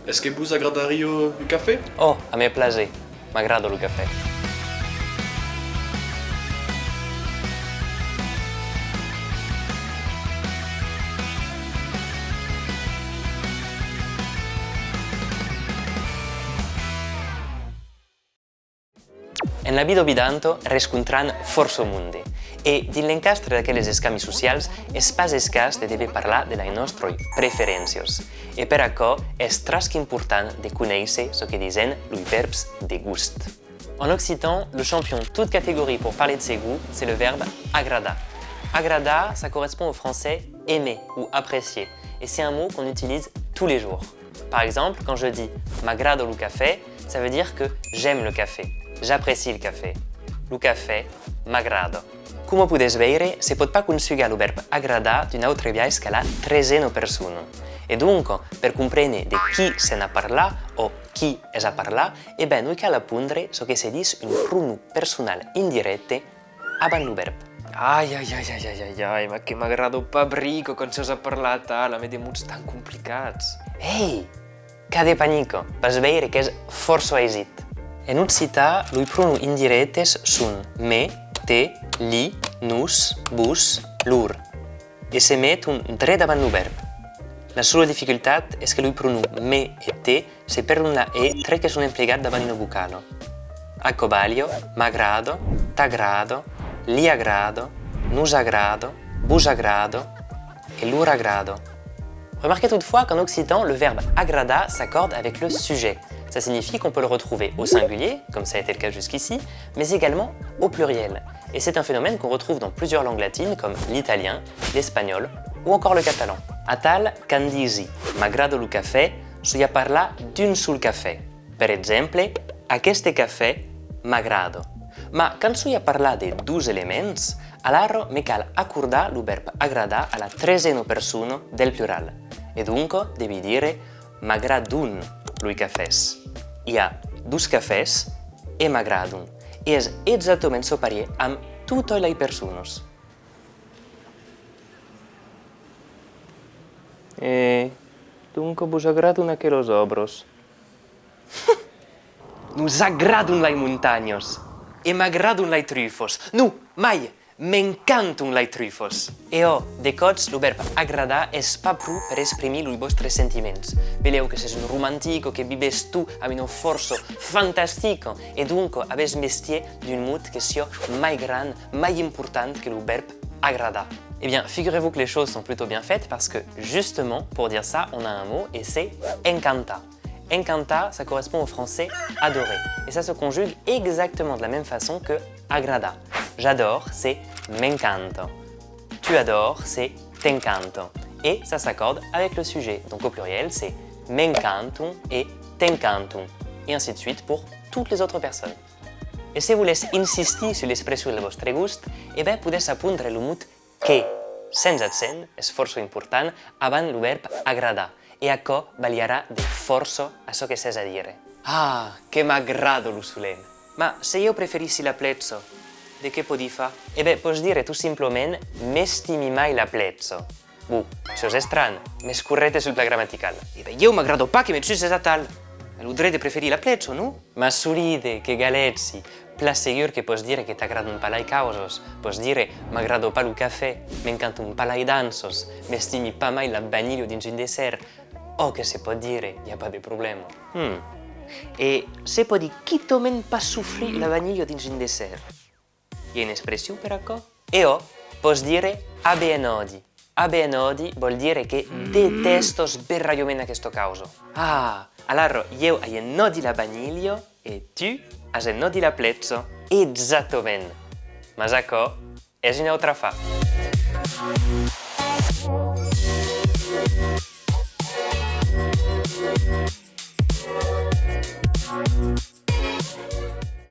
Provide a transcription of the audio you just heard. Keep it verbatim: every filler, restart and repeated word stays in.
Es que vos agradariá un cafè? Oh, amé plaser. M'agrada lo cafè. En la vida vidanta rescontram fòrça monde, e dins l'encastre d'aqueles escambis socials es pas escàs de dever parlar de las nòstras preferéncias. E per aquò es tras qu'important de conéisser çò que disen los vèrbs de gust. En occitan, le champion, toute catégorie, pour parler de ses goûts, c'est le verbe agradar. Agradar, ça correspond au français aimer ou apprécier, et c'est un mot qu'on utilise tous les jours. Par exemple, quand je dis m'agrada lo cafè, ça veut dire que j'aime le café, j'apprécie le café. Lo cafè m'agrada. Coma podètz veire, se pòt pas conjugar lo vèrb agradar d'un autre biais qu'a la tresena persona. E donc, per comprene de qui sèm a parlar o qui es a parlar, e ben, nos cal apondre çò que se ditz un pronom personal indirècte abans lo vèrb. Ai, ai, ai, ai, ai, ai, ai, ma que m'agrada pas brica quand siás a parlar atal, amé de mots tan complicats. Ei! Cap de panica, vas veire qu'es fòrça aisit. En occitan, los pronoms indirèctes son me, te, li, nos, vos, lor. E se meton dret davant lo vèrb. La sola dificultat es que los pronoms me e te se perdon la e tre que son emplegats davant una vocala. Aquò balha, m'agrada, t'agrada, li agrada, nos agrada, vos agrada e lor agrada. Remarquez toutefois qu'en occitan, le verbe agradar s'accorde avec le sujet. Ça signifie qu'on peut le retrouver au singulier, comme ça a été le cas jusqu'ici, mais également au pluriel. Et c'est un phénomène qu'on retrouve dans plusieurs langues latines comme l'italien, l'espagnol ou encore le catalan. Atal, quand disi m'agrada lo cafè, soi a parlar d'un sol cafè. Per exemple, aqueste cafè m'agrada. Ma quand soi a parlar de dos elements, alara me cal acordar lo vèrb agradar a la tresena persona del plural. E donc, devi dire m'agradon los cafès. I a dos cafès e m'agradon. E es exactament çò parièr amb totas las personas. E donc vos agradon aquelas òbras? Nos agradon las montanhas! E m'agradon las trufas! Non, mai! M'encanton las trufas! E ò, de còps, lo vèrb agradar es pas pro per exprimir los vòstres sentiments. Belèu que sètz un romantic o que vivètz tot amb una fòrça fantastica e donc avètz mestièr d'un mot que siá mai grand, mai important que lo vèrb agradar. Eh bien, figurez-vous que les choses sont plutôt bien faites parce que, justement, pour dire ça, on a un mot et c'est encantar. Encantar, ça correspond au français adorer. Et ça se conjugue exactement de la même façon que agradar. J'adore, c'est m'encanta. Tu adores, c'est t'encanta. Et ça s'accorde avec le sujet. Donc au pluriel, c'est m'encanton e t'encanton. Et ainsi de suite pour toutes les autres personnes. E se volètz insistir sus l'expression del vòstre gust, e ben podètz apondre lo mot que, sens accent, es fòrça important, abans lo vèrb agradar, e aquò balharà de fòrça a çò que sètz a dire. Ah, que m'agrada lo solelh! Ma se ieu preferissi la pletja, de qué pòdi far? E ben, pòs dire tot simplament: m'estimi mai la pletja. Bon, siás estranh, mès corrècte sul plan gramatical. E ben, ieu m'agrada pas que me chuses atal. As lo dret de preferir la pletja, non? M'assolide, que galèci! Plan segur que pòs dire que t'agradan pas las causas. Pòs dire: m'agrada pas lo cafè, m'encantan pas las danças, m'estimi pas mai la vanilha dins un dessèrt. Ò, que se pòt dire, i a pas de problèma. Hmm. E se pòdi quitament pas sofrir la vanilha dins un dessèrt? I a una expression per aquò? E ò, pòs dire: abe un òdi. Abe un òdi vòl dire que detèstas berralhament aquesta causa. Ah, alara, ieu ai un òdi la vanilha e tu as un òdi la pletja. Exactament! Mas aquò es un autre afar.